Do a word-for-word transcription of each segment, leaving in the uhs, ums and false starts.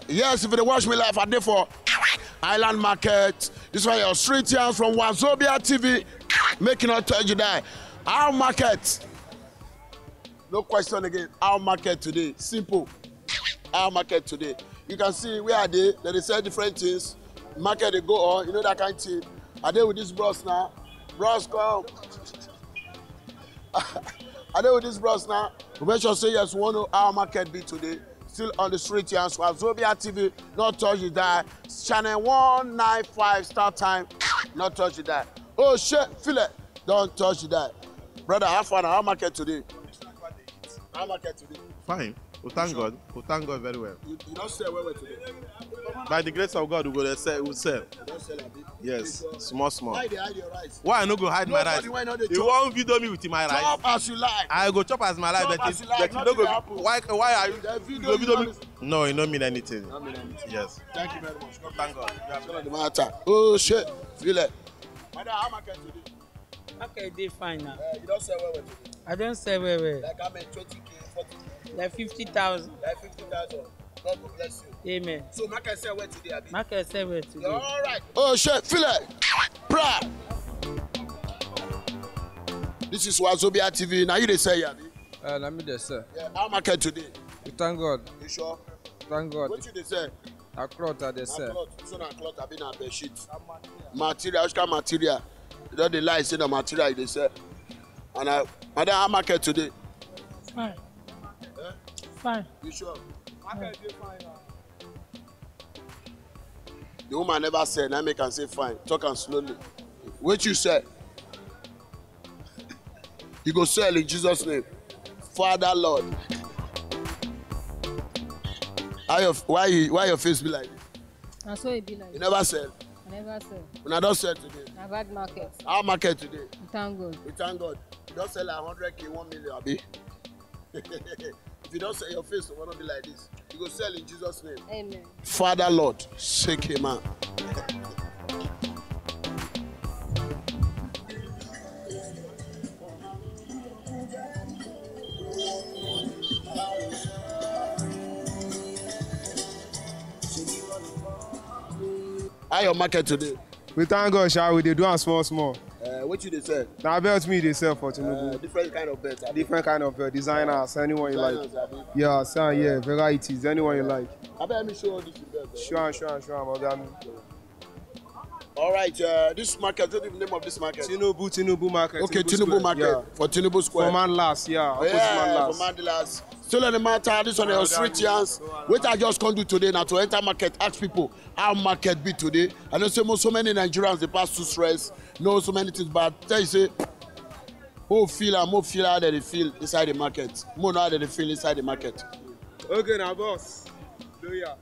Yes, if you dey watch me live, I dey for Island Market. This one your street yarns from Wazobia T V. Make you not touch you die. Our market. No question again. Our market today. Simple. Our market today. You can see where I dey. They dey sell different things. Market dey go on. You know that kind thing. I dey with this bros now. Bros, come. I dey with this bros now. We make sure say yes, we wan know how market be today. Still on the street yarns, Wazobia T V, not touch the die. Channel one nine five start time, not touch the die. Oh shit, feel it, don't touch the die. Brother, how far now? How market today? How market today? Fine. We thank God. We thank God very well. You, you don sell well well today. By the grace of God, we go dey sell. We sell. You don sell abi? Yes, small small. Why you dey hide your rice? Why I no go hide my Nobody rice? Wey no dey You chop. Wan video me with my rice? Chop as you like. I go chop as my life, Chop but as it, you like, but it nothing no go. dey happen. Why, why are you The you video go you video no me? No, e no mean anything. No mean anything. Yes. Thank you very much. Thank God. That's not the matter. Oh shit, feel it. Madam, how market today? Market dey fine now. Uh, you don sell well well today. I don sell well well. Like how many? Twenty K, forty K, Like fifty thousand. Like fifty thousand. God go bless you. Amen. So market sell well today, abi? Market sell well today. All right. Oh shit, feel it. Pra. This is Wazobia T V. Now you dey sell, abi? Uh, na me dey sell. Yeah. How market today? We thank God. You sure? Thank God. What you dey sell? Na cloth I dey Na sell. Cloth. So na cloth, abi na bed sheet? Material. Which kind material? You don dey lie say na material you dey sell. And I, madam, how market today? Fine. Fine. You sure? The woman never sell, na make am say fine. Talk am slowly. What you sell? You go sell in Jesus' name. Father Lord. How your, why you, why your face be like this? Na so e be like. You never sell. I never sell. Una don sell today. Na bad market. How market today? We thank God. We thank God. You don sell like hundred K, one million, abi? If you don sell, your face will not be like this. You go sell in Jesus' name. Amen. Father Lord, shake him out. How your market today? We thank God, sha, we dey do am small small. Uh, what you dey sell? Na belt me dey sell for Uh, Tinubu. Different kind of belt. Abi? Different kind of belt, designers, anyone you like. Designers, abi? Yeah, sir, yeah, varieties, anyone you like. Abeg, let me show all this belt. Eh? Sure, sure, sure, my guy. All right, uh, this market, what is the name of this market? Tinubu, Tinubu market. Okay, Tinubu Square, market yeah. For Tinubu Square. For Mandlas, yeah. Opposite Yeah, Mandlas. For Mandlas. Still on the matter, this on the street yarns. What I just come do today now to enter market, ask people how market be today. I know say most so many Nigerians dey pass through stress, know so many things, but tell you say, oh feel am, oh feel how they dey feel inside the market. More know how they dey feel inside the market. Okay, now boss. Do ya.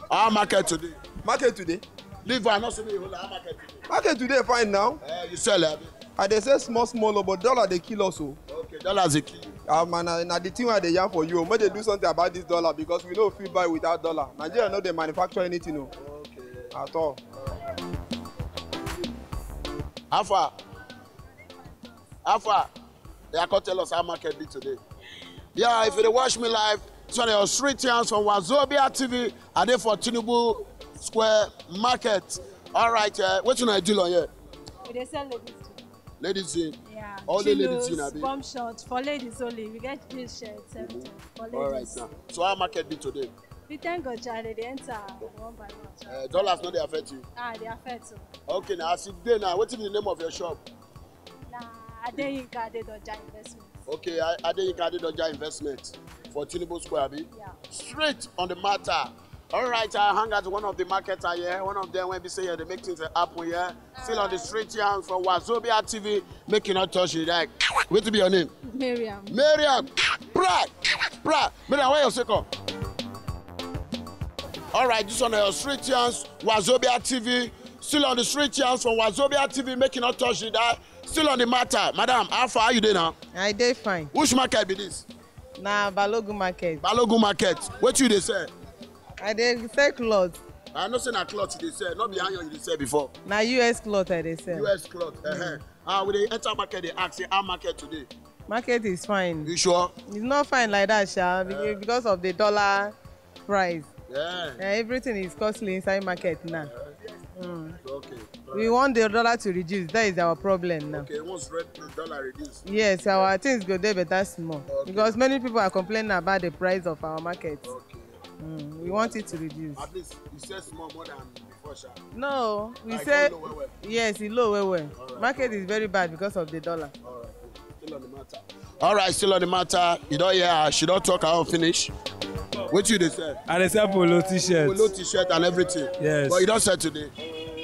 Our market today. Market today. Leave am, not say me hold our market today. Market today fine now. Uh, you sell, abi? I dey sell small small o, but dollar dey kill us o. Okay, dollars dey kill you. Ah man, na, na the thing wey I dey yarn for you o. Make dey do something about this dollar because we no fit buy without dollar. Nigeria no dey manufacture anything o. Okay. At all. How far? How far? They are come tell us how market be today. Yeah, if you dey watch me live, this one your street yarns from Wazobia T V. I dey for Tinubu Square Market. All right, uh, what you know I do on here? We dey sell ladies too. Ladies in. Yeah. Only ladies in, Chinos, abi? Bomb shorts for ladies only. We get jeans shirts, everything for ladies. All right now. So how market be today? We thank God, child. They enter one by one. Uh, dollars no dey affect you. Ah, they affect. Oh. Okay, now as you dey now, what is the name of your shop? Na Adeyinka Adedoja Investment. Okay, I Adeyinka Adedoja Investment for Tinubu Square, abi? Yeah. Straight on the matter. All right, I hang out one of the marketer here. One of them when we say yeah, they make things happen here. Still on the street here from Wazobia T V. Make you not touch it. Like, what to be your name? Miriam. Miriam. Pra, pra. Miriam, where your second? All right, this one your street yarns, Wazobia T V. Still on the street yarns from Wazobia T V. Make you not touch it. That still on the matter, madam. How far are you there now? I dey fine. Which market be this? Na Balogun market. Balogun market. What you dey sell? I dey sell cloth. I know say na cloth you dey sell, not be iron you dey sell before. Na U S cloth I dey sell. U S cloth. Uh-huh. Ah, we dey enter market, they ask say how market today. Market is fine. You sure? It's not fine like that, sha, be- Yeah. because of the dollar price. Yeah. Eh, everything is costly inside market now. Mm. Okay. We want the dollar to reduce. That is our problem now. Okay, once red the dollar reduce. Yes, our things go there better small Okay. because many people are complaining about the price of our market. Okay. Mm, we want it to reduce. At least you sell small more than before, sha. No, we Like, say low well well. Yes, e low well well. Alright. Market is very bad because of the dollar. All right. Still on the matter. All right, still on the matter. You don't hear her. She don't talk her own finish. What you dey sell? I dey sell polo t-shirt. Polo t-shirt and everything. Yes. But you don't sell today.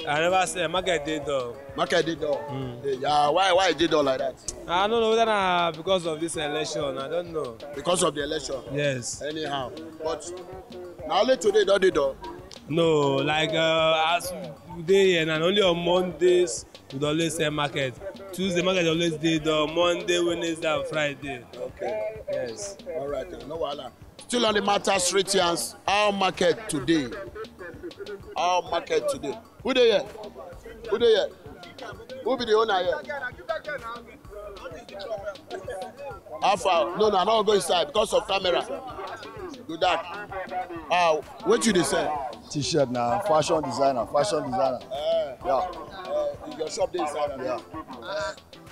I never sell. Market dey down. Market dey down. Yeah. Why why e dey down like that? I don't know whether na because of this election. I don't know. Because of the election. Yes. Anyhow. But na only today don dey down. No, like uh, as we dey here na only on Mondays we dey always sell market. Tuesday market always dey down. Monday, Wednesday and Friday. Okay. Yes. All right. No wahala. Still on the matter, street yarns. How market today? How market today? Who dey here? Who dey here? Who be the owner here? How far? No, no, I no go inside because of camera. Good dark. Ah, what you dey sell? T-shirt na fashion designer, fashion designer. Eh, Yeah, eh, your shop dey inside. yeah.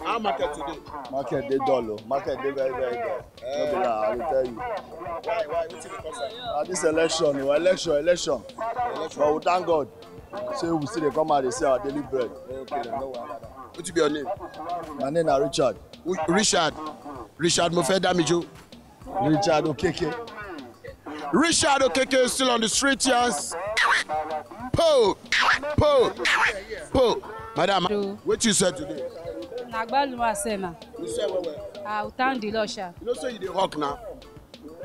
How market today? Market dey dull o. Market dey very very dull. No be lie, I dey tell you. Why why wetin dey cause am? Ah, this election o, election, election. But we thank God say we still dey come out dey sell our daily bread. Okay, na no wahala. Wetin be your name? My name na Richard. Who- Richard. Richard Mofedamijo. Richard Okeke. Richard Okeke is still on the street yarns. Po, po, po. Madam, Do. What you sell today? Na agbaluma sell na. You sell well well. Ah, we thank the Lord sha. You know say you dey hawk now.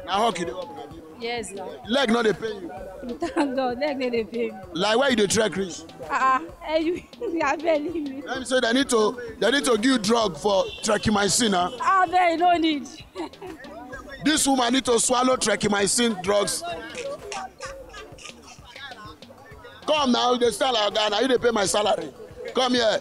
Na hawk you dey hawk now. Yes na. Leg no dey pain you. We thank God, leg no dey pain me. Like why you dey trek reach? Ah, eh, you, you are very me. Let me say they need to they need to give you drug for trekimycin na. Ah, very no need. This woman need to swallow trekimycin drugs. Come now, you dey sell our guy now. You dey pay my salary. Come here.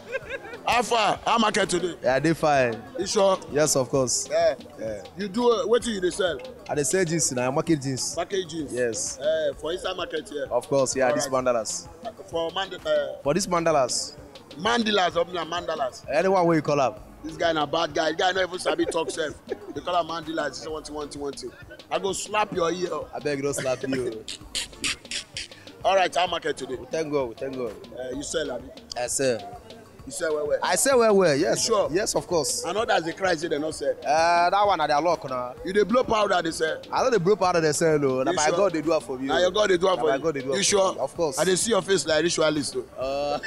How far? How market today? Yeah, I dey fine. You sure? Yes, of course. Yeah. Yeah. You do uh, wetin you dey sell? I dey sell jeans na market jeans. Package jeans. Yes. Uh, for inside market here. Of course, yeah, this Alright. mandalas. For man, uh, For this mandalas, mandalas or na mandalas. Anyone wey you call am. This guy na bad guy. The guy no even sabi talk sef. They call am mandalas. He say one thing, one thing, one thing. I go slap your ear. Abeg, don't slap me o. All right, how market today? We thank God, we thank God. Uh, you sell, abi? I sell. You sell well well. I sell well well, yes. You sure? Yes, of course. And others dey cry say they no sell. Uh, that one na their luck na. You dey blow powder, they sell. I no dey blow powder dey sell o. Na You my sure? God dey do am for me. Na O. your God dey do am Na for my you. God dey do am You for sure? Me. Of course. I dey see your face like ritualist o. Uh,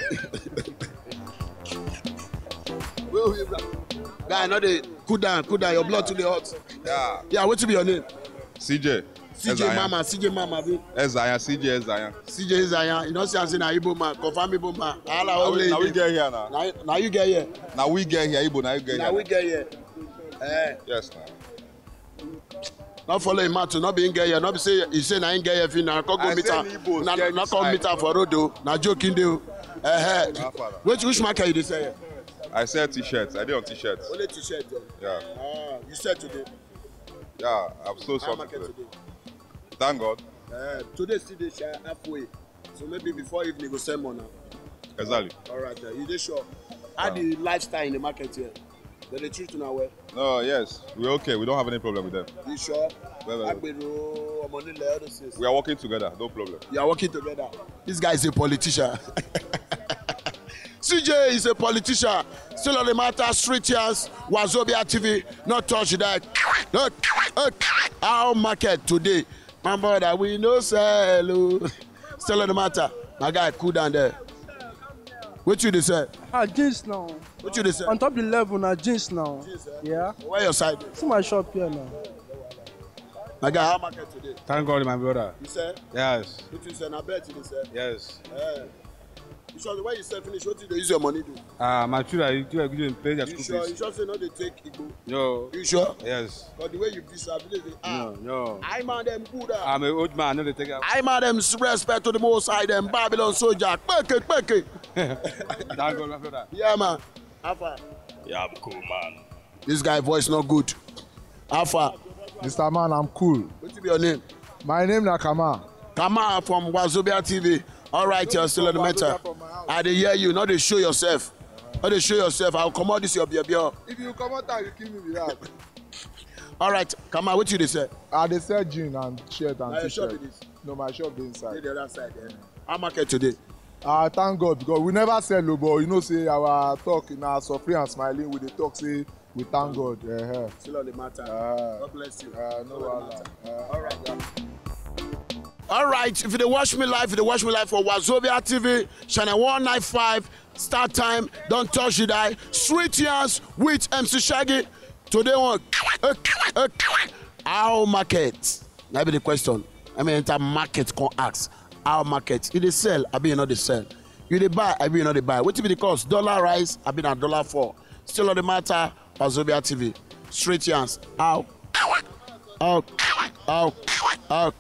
Wait, wait, bra. Guy, no dey cool down, cool down. Your blood too dey hot. Yeah, Yeah, wetin be your name? C J. C J Mama, C J Mama, abi? Ezaya, C J Ezaya. C J Ezaya. You know say I say na Igbo man, confirm Igbo man. Ala Na we, ole. na we get here now. Na, na you get here. Na we get here, Igbo, na you get Na here. We get here. Eh, Yes, na. no follow him out, no be him get here. No be say you say na him get here. Fit na come go I meet say am. na Igbo Na get na this come side. Meet am for road o. Na joking dey o. Eh, How far now? which which market you dey sell here? I sell t-shirts. I dey on t-shirts. Only t-shirt. O. Yeah, Ah, you sell today. yeah. I've sold How something market today. Today? Thank God. Uh, today still dey shy halfway, so maybe before evening go sell more now. Exactly. All right, uh, you dey sure? How the lifestyle in the market here? They dey treat una well? No, yes, we're okay. We don't have any problem with them. You sure? Well, well. Agbero, Omonile, all those things. We are working together, no problem. You are working together. This guy is a politician. C J is a politician. Still on the matter, street yarns, Wazobia T V, not touch that. How market today? My brother, we no sell o. Still on the matter. My guy, cool down there. What you dey sell? Ah, jeans now. What you dey sell? On top the level now, jeans now. Yeah. Where your side? See my shop here now. My guy, how market today? Thank God, my brother. You sell? Yes, What you sell? Na bet you dey sell? yes. Eh. You sure the way you sell finish, what you dey use your money do? Ah, my children, you do a good in pay their You school sure? You fees. Sure say no dey take igbo? No. You sure? Yes. But the way you be so, I believe say, ah, No, no. I man dem good. Ah. I'm an old man, no dey take am. I man dem respect to the most high dem Babylon soldier. Kpeke, kpeke. Thank God, my brother. Yeah, man. How far? Yeah, I'm cool, man. This guy voice not good. Alpha. Mister Man, I'm cool. What be your name? My name na Kama. Kama from Wazobia T V. All right, you're still on the matter. I dey hear you. Not dey show yourself. Not dey show yourself. I'll come out this your beer beer. If you come out, you kill me with that. All right, Kama, what you dey say? I dey sell jean and shirt and Na your shop t-shirt. Be this. No, my shop dey Dey inside. the other side there. How market today? I thank God because we never sell o, but you know say our talk na suffering and smiling. We dey talk say we thank God. Uh-huh. Still on the matter. Ah. God bless you. Uh, no wahala. Uh, All right. All right, if you dey watch me live, if you dey watch me live for Wazobia T V, channel one nine five, start time, don't touch the die. Sweet Yarns with M C Shaggy. Today one, how market? That be the question. I mean, enter market, come ask. How market? You dey sell, I be you know dey sell. You dey buy, I be you know dey buy. What be the cost? Dollar rise, I be na dollar fall. Still on the matter, Wazobia T V. Sweet Yarns. How? How? How? How?